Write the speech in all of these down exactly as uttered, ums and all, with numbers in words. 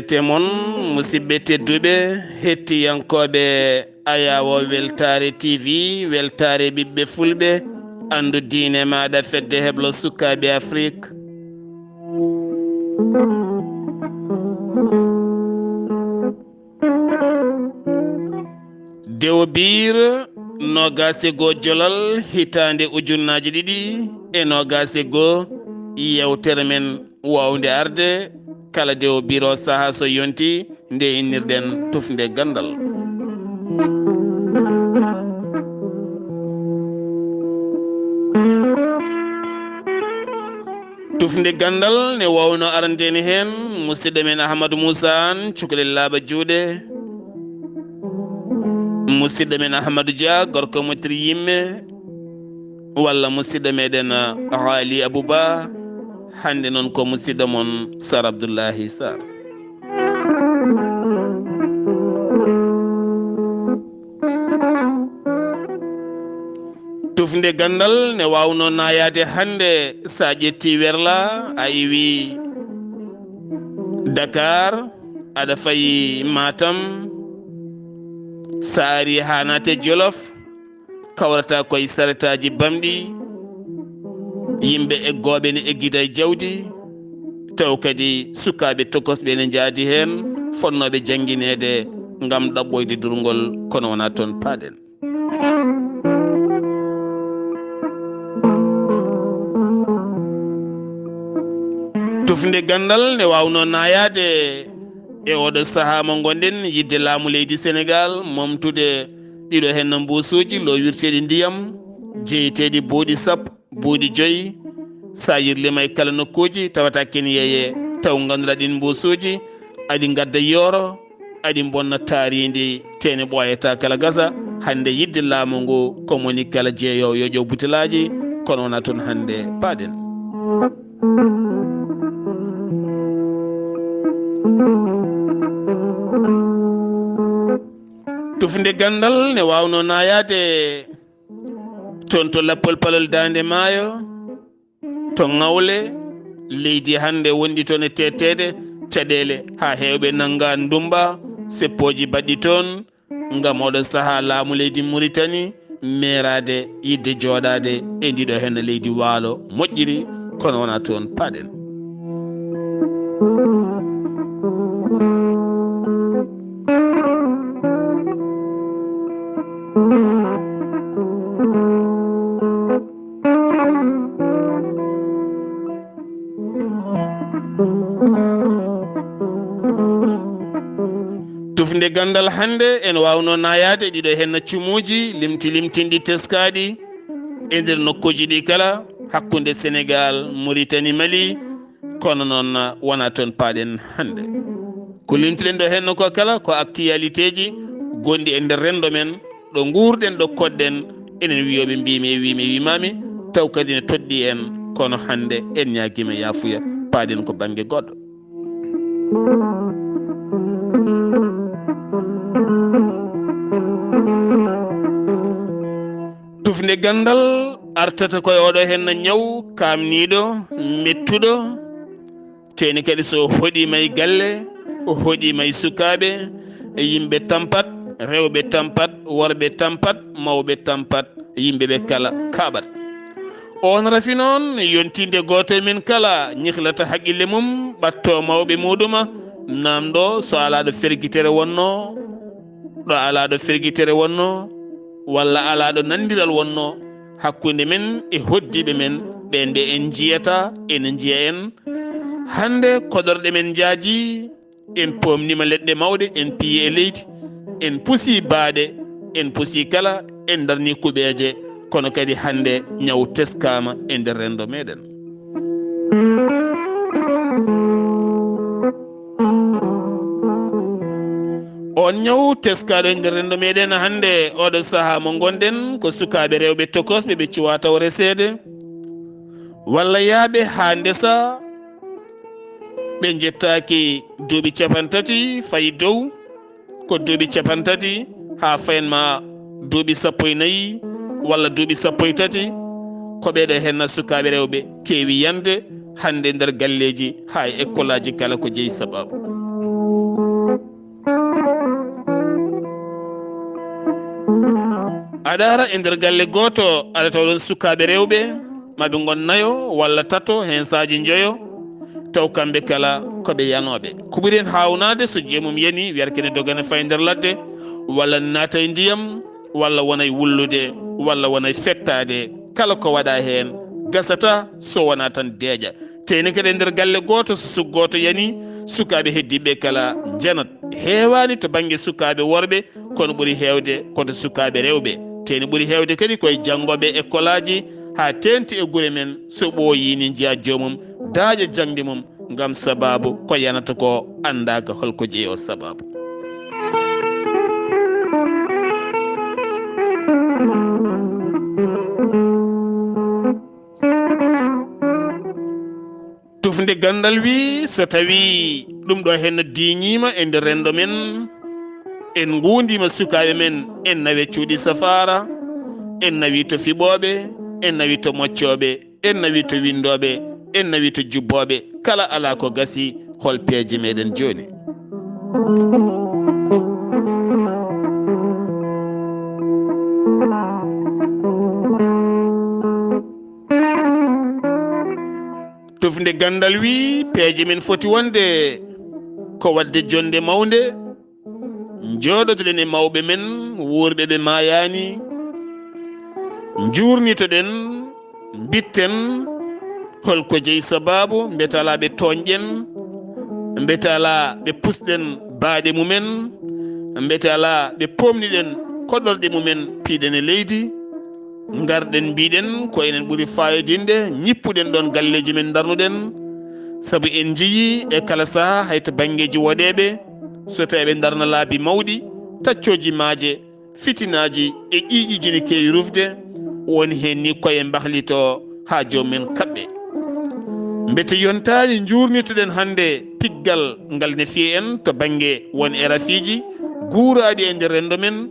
Te mon, musidɓe tedduɓe, hettiyankooɓe Ayawo Weltaare T V, Weltaare ɓiɓɓe Fulɓe, anndu diine maaɗa, fedde heblo sukaaɓe Afrik. Dewo Biir, noogaas e goo Jolal, hitaande ujunnaaji ɗiɗi e noogaas e goo, yewtere men waawnde arde kala Dewo Biir o sahaa so yonti, nde innirɗen Tufnde Ganndal. Tufnde Ganndal ne wawno arande en heen musidɗo men Ahmadou Moussa Anne, cukalel laaɓa juuɗe, musidɗo men Ahmadou Dia, gorko mo tiri yimɓe, walla musidɗo meɗen Ali Abouba, hannde noon ko musidɗo mon Sar Abdoullahi Sar. Tufnde Ganndal ne waawno naayaade hannde, so a ƴetti Werla, a iwi Dakar, aɗa fayi Matam, so a ari haa naate Jolof, kawrata koye saretaaji bamɗi, yimɓe eggooɓe ne eggida e jawdi, taw kadi sukaaɓe tokosɓe ne njaadi heen, fotnooɓe janngineede ngam ɗaɓɓoyde durngol, kono wonaa toon paaɗen. Tufnde Ganndal ne waawno naayaade e oɗo sahaa mo ngonɗen, yidde laamu leydi Senegaal momtude ɗiɗo heen no mbuusuuji lowirteeɗi ndiyam, jeyeteeɗi buuɗi sappo, buuɗi joyi. So a yirliima e kala nokkuuji, tawata ken yeeyee, taw ngannduɗaa ɗiin mbuusuuji aɗi ngadda yooro, aɗi mbonna taariindi, tee ne ɓooyataa kala gasa. Hannde yidde laamu ngu, ko mo woni kala jeeyoowo yo ƴeew butelaaji, kono wonaa toon hannde paaɗen. Tufnde Ganndal ne waawno naayaade toon to Lappol Palol Daande Maayo, to Ŋawle, leydi hannde wondi toon e teetteede caɗeele, haa heewɓe nannga ndummba seppooji baɗɗi toon, ngam oɗo sahaa laamu leydi Muritani meeraade yidde jooɗaade e ndiɗo heen leydi waalo moƴƴiri, kono wonaa toon paaɗen. Tufnde Ganndal hannde ene waawno naayaade ɗiɗo heen cumuuji limti limtinɗi teskaaɗi e nder nokkuuji ɗi kala hakkunde Senegaal, Muritani, Mali, kono noon wonaa toon paaɗen hannde. Ko limtiɗen ɗo heen ko kala ko actualitéji gonɗi e nder renndo men, ɗo nguurɗen, ɗo koɗɗen, enen wiyooɓe mbimi e wimi e wimami, taw kadi ne toɗɗi en, kono hannde en ñaagiima yaafuya, paaɗen ko bannge goɗɗo. Tufnde Ganndal artata koye oɗo heen ñaw kaamniiɗo, mettuɗo, teeni kadi so hoɗiima e galle, o hoɗiima e sukaaɓe, e yimɓe tampat, rewɓe tampat, worɓe tampat, mawɓe tampat, yimɓe ɓe kala kaaɓat. Oon rafi noon, yontiinde gooto e men kala ñihlata haqqille mum, ɓatto mawɓe muɗuma, naamndo so alaa ɗo fergitere wonnoo, ɗo alaa ɗo fergitere wonnoo, walla alaa ɗo nanndiral wonnoo hakkunde men e hoɗdiiɓe men, ɓeen ɓe en njiyata, ene njiya en. Hannde koɗorɗe men njaaji, en pomnima leɗɗe mawɗe, en piyi e leydi, en pusi baaɗe, en pusi kala, en darni kuɓeeje, kono kadi hannde ñaw teskaama e nder renndo meɗen. On ñaw teskaaɗo e nder renndo meɗen hannde, oɗo sahaa mo ngonɗen, ko sukaaɓe rewɓe tokosɓe ɓe cuwa taw reseede, walla yaaɓe haa ndesa, ɓe njettaaki duuɓi capantati fayi dow, ko duuɓi capantati haa fayin ma duuɓi sappo e nayi walla duuɓi sappo e tati, ko ɓeeɗo henna sukaaɓe rewɓe keewi yande hannde nder galleeji haa e ekkolaaji kala ko jeyi sabaabu. Aɗa ara e nder galle gooto, aɗa tawa ɗon sukaaɓe rewɓe, maa ɓe ngon nayo walla tato, heen saaji njoyo, taw kamɓe kala ko ɓe yanooɓe. Ko ɓuri heen haawnaade, so joomum yanii, wiyata kene dogane fay nder ladde, walla naata e ndiyam, walla wona e wullude, walla wona e fettaade. Kala ko waɗa heen, gasata so wonaa tan deeƴa. Teyni kadi e nder galle gooto, so suka gooto yanii, sukaaɓe heddiiɓe kala njanat. Heewaani to bannge sukaaɓe worɓe, kono ɓuri heewde ko to sukaaɓe rewɓe. Teyni ɓuri heewde kadi ko e janngooɓe e ekkolaaji, haa teeŋti e gure men, so ɓooyii ni njiya joomum daaƴa jaŋde mum, ngam sabaabu ko yanata ko anndaaka hol ko jeyi o sabaabu. Tufnde ganndal wi, so tawi ɗum ɗo henna diiñiima e nder renndo men, en nguundiima sukaaɓe men, en nawe cuuɗi safaara, en nawi to fiɓooɓe, en nawi to moccooɓe, en nawi to winndooɓe, en nawi to jubbooɓe, kala alaa ko gasi, hol peeje meɗen jooni? Tufnde ganndal wi, peeje men foti wonde ko waɗde jonnde mawnde, njooɗodoɗen e mawɓe men wuurɓe ɓe maayaani, njuurnitoɗen, mbitten hol ko jeyi sabaabu, mbete alaa ɓe tooñɗen, mbete alaa ɓe pusɗen baaɗe mumen, mbete alaa ɓe poomniɗen koɗorɗe mumen piiɗen e leydi. Ngarɗen mbiɗen ko enen ɓuri faayodinde, ñippuɗen ɗoon galleeji men ndarnuɗen, sabu en njiyii e kala sahaa hay to banngeeji woɗeeɓe, so tawii ɓe ndarna laabi mawɗi, taccooji maaje, fitinaaji e ƴiiƴiiji ne keewi rufde, woni heen ni koye mbahlitoo haa joom men kaɓɓe. Mbete yontaani njuurnitoɗen hannde piggal ngal ne fiyee en to bannge won e rafiiji guuraaɗi e nder renndo men,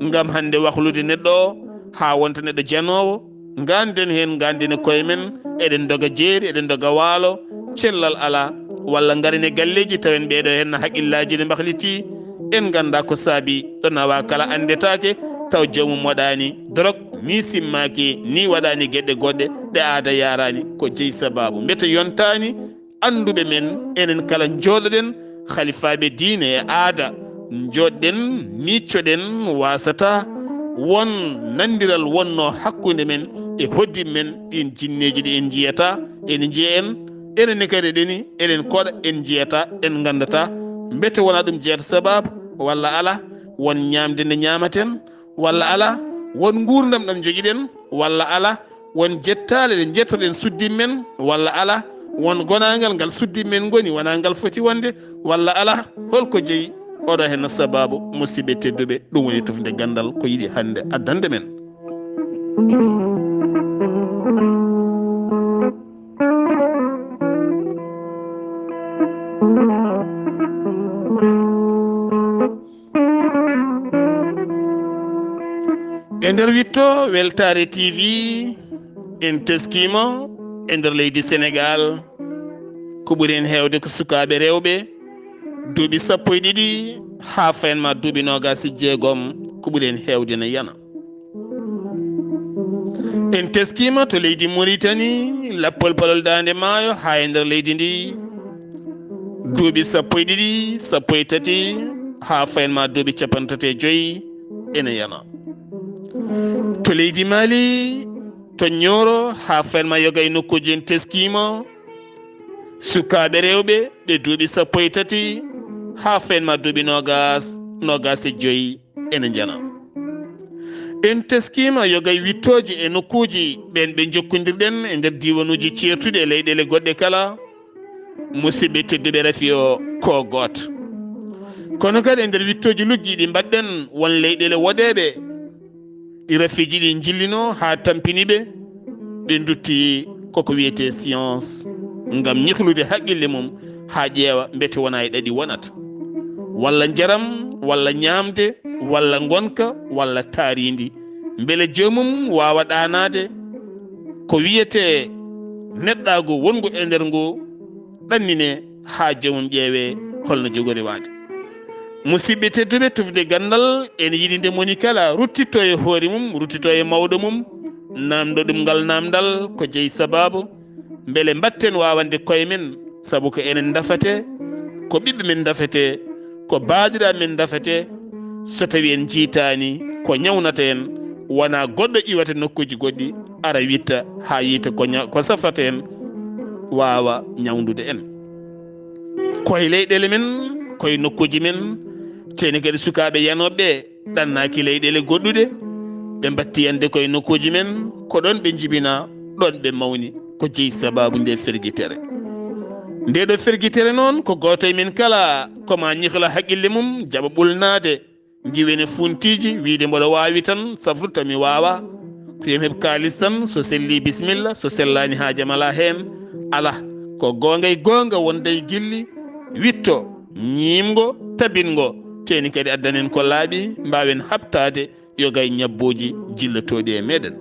ngam hannde wahlude neɗɗo o haa wonta neɗɗo janoowo, ngaannden heen, ngaannden e koye men, eɗen ndoga jeeri, eɗen ndoga waalo, cellal alaa, walla ngaren e galleeji tawen ɓeeɗo heen no haqqillaaji ne mbahliti, en nganndaa ko saabi ɗo nawaa kala anndetaake, taw joomum waɗaani dorog, ni simmaaki, ni waɗaani geɗe goɗɗe ɗe aada yaaraani, ko jeyi sabaabu. Mbete yontaani annduɓe men, enen kala njooɗoɗen, halifaaɓe diine e aada, njooɗɗen, miiccoɗen, waasata won nanndiral wonnoo hakkunde men e hoɗdiiɓe men, ɗiin jinneeji ɗi en njiyataa, ene njiya en, enen ne kadi eɗeni, eɗen koɗa, en njiyataa, en nganndataa, mbete wonaa ɗum jeyata sabaabu, walla alaa, won ñaamde nde ñaamaten, walla alaa, won nguurndam ɗam njogiɗen, walla alaa, won jettaale ɗe njettoɗen suddiiɓe men, walla alaa, won gonaangal ngal suddiiɓe men ngoni, wonaa ngal foti wonde, walla alaa, hol ko jeyi oɗo heen sabaabu, musidɓe tedduɓe, ɗum woni tufnde ganndal ko yiɗi hannde addande men. E nder witto Weltaare T V, en teskiima e nder leydi Senegaal, ko ɓuri heen heewde ko sukaaɓe rewɓe, duuɓi sappo e ɗiɗi haa fayin ma duuɓi noogaas e jeegom, ko ɓuri heen heewde ne yana. En teskiima to leydi Muritani, lappol palol Daande Maayo haa e nder leydi ndi, duuɓi sappo e ɗiɗi, sappo e tati, haa fayin ma duuɓi capanɗe tati e joyi ene yana. To leydi Mali, to Ñooro, haa fayin ma yoga e nokkuuji en teskiima, sukaaɓe rewɓe ɓe duuɓi sappo e tati, haa fayin ma duuɓi noogaas, noogaas e joyi ene njana. En teskiima yoga e wittooji e nokkuuji ɓeen ɓe njokkondirɗen e nder diiwanuuji ceertuɗi e leyɗeele goɗɗe kala, musidɓe tedduɓe, rafi o ko gooto. Kono kadi e nder wittooji luggiiɗi mbaɗɗen won leyɗeele woɗeeɓe ɗi rafiiji ɗi njillinoo haa tampini ɓe, ɓe ndutti koko wiyetee science, ngam ñihlude haqqille mum haa ƴeewa mbete wonaa e ɗaɗi wonata, walla njaram, walla ñaamde, walla ngonka, walla taariindi, mbele joomum waawa ɗaanaade ko wiyetee neɗɗaagu wonngu e nder ngu, ɗannine haa joomum ƴeewee holno jogori waade. Musidɓe tedduɓe, tufde ganndal, ene yiɗi nde moni kala ruttito e hoore mum, ruttito e mawɗo mum, namndo ɗum ngal namndal ko jeyi sabaabu, mbele mbatten waawande koye men, sabu ko enen ndafete, ko ɓiɓɓe men ndafete, ko baadira men ndafete. So tawi en jiitaani, ko ñawnata en, wonaa goɗɗo iwata nokkuuji goɗɗi, ara witta haa yiita ko ña-, ko safrata en, waawa ñawndude en. Koye leyɗeele men, koye nokkuuji men, teeni kadi sukaaɓe yanooɓe ɓe ɗannaaki leyɗeele goɗɗuɗe, ɓe mbatti yande koye nokkuuji men, ko ɗoon ɓe njibinaa, ɗoon ɓe mawni, ko jeyi sabaabu nde fergitere. Nde ɗo fergitere noon, ko gooto e men kala, ko ma ñihla haqqille mum, jaɓa ɓulnaade, njiwene funtiiji, wiyde mboɗo waawi tan, safrude tan mi waawaa. Ko yo mi heɓ kaalis tan, so sellii, bisimilla, so sellaani, haaju am alaa heen. Alaa, ko goonga e goonga wonda e gilli, witto, ñiimngo, tabitngo, teeni kadi addanen ko laaɓi, mbaawen haɓtaade yoga e ñabbooji jillotooɗi e meɗen.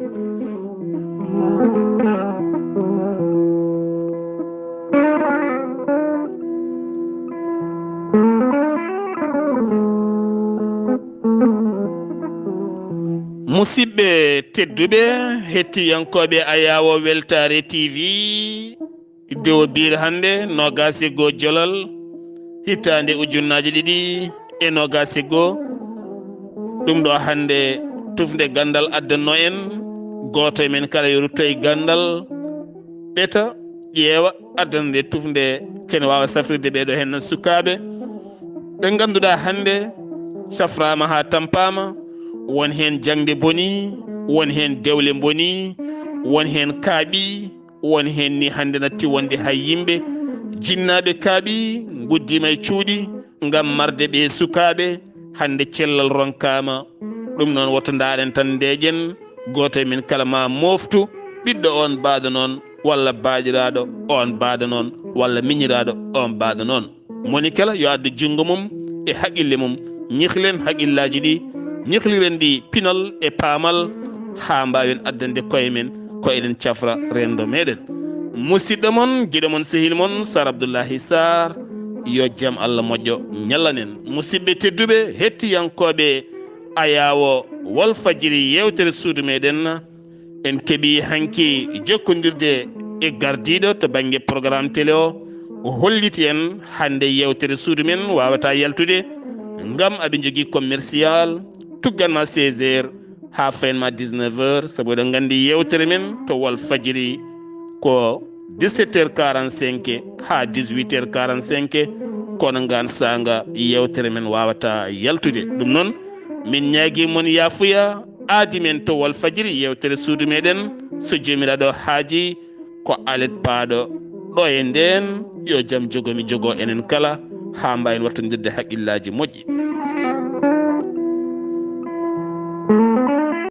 Musidɓe tedduɓe, hettiyankooɓe Ayaawo Weltaare T V, Dewo Biir hannde, noogaas e goo Jolal, hitaande ujunnaaje ɗiɗi e noogaas e goo. Ɗum ɗo hannde tufnde ganndal addanno en, gooto e men kala yo rutto e ganndal, ɓeta, ƴeewa, addana nde tufnde, kene waawa safrirde ɓee ɗo heen sukaaɓe ɓe ngannduɗaa hannde cafraama haa tampaama, won heen jaŋde boni, won heen dewle boni, won heen kaaɓi, won heen ni hannde natti wonde hay yimɓe, jinnaaɓe kaaɓi, nguddiima e cuuɗi ngam marde ɓee sukaaɓe, hannde cellal ronkaama. Ɗum noon, woto ndaaren tan ndeeƴen, gooto e men kala ma mooftu ɓiɗɗo oon baaɗo noon, walla baaɗiraaɗo oon baaɗo noon, walla miñiraaɗo oon baaɗo noon. Moni kala yo addu junngo mum e haqqille mum. Ñihlen haqqillaaji ɗi, ñihliren ɗi pinal e paamal, haa mbaawen addande koye men ko eɗen cafra renndo meɗen. Musidɗo mon, giɗo mon, sehil mon, Sar Abdullahi Sar, yo jam Allah moƴƴo ñallanen. Musidɓe tedduɓe, hettiyankooɓe Ayaawo Walfajiri, yeewtere suudu meɗen, en keɓi hanki jokkondirde e gardiiɗo to bannge programme télé o. O holliti en hannde yeewtere suudu men waawata yaltude ngam aɓe njogii commercial, tugganma seize heures haa fayanma dix-neuf heures, sabu eɗen nganndi yeewtere men to Walfajiri ko dix-sept heures quarante-cinq haa dix-huit heures quarante-cinq, kono ngaan saanga yeewtere men waawata yaltude. Ɗum noon, min ñaagii mon yaafuya, aadi men to Walfajiri, yeewtere suudu meɗen, so Joomiraaɗo haaji, ko alet paaɗo ɗo e ndeen, yo jam jogo mi jogo enen kala, haa mbaawen wattondirde haqqillaaji moƴƴi.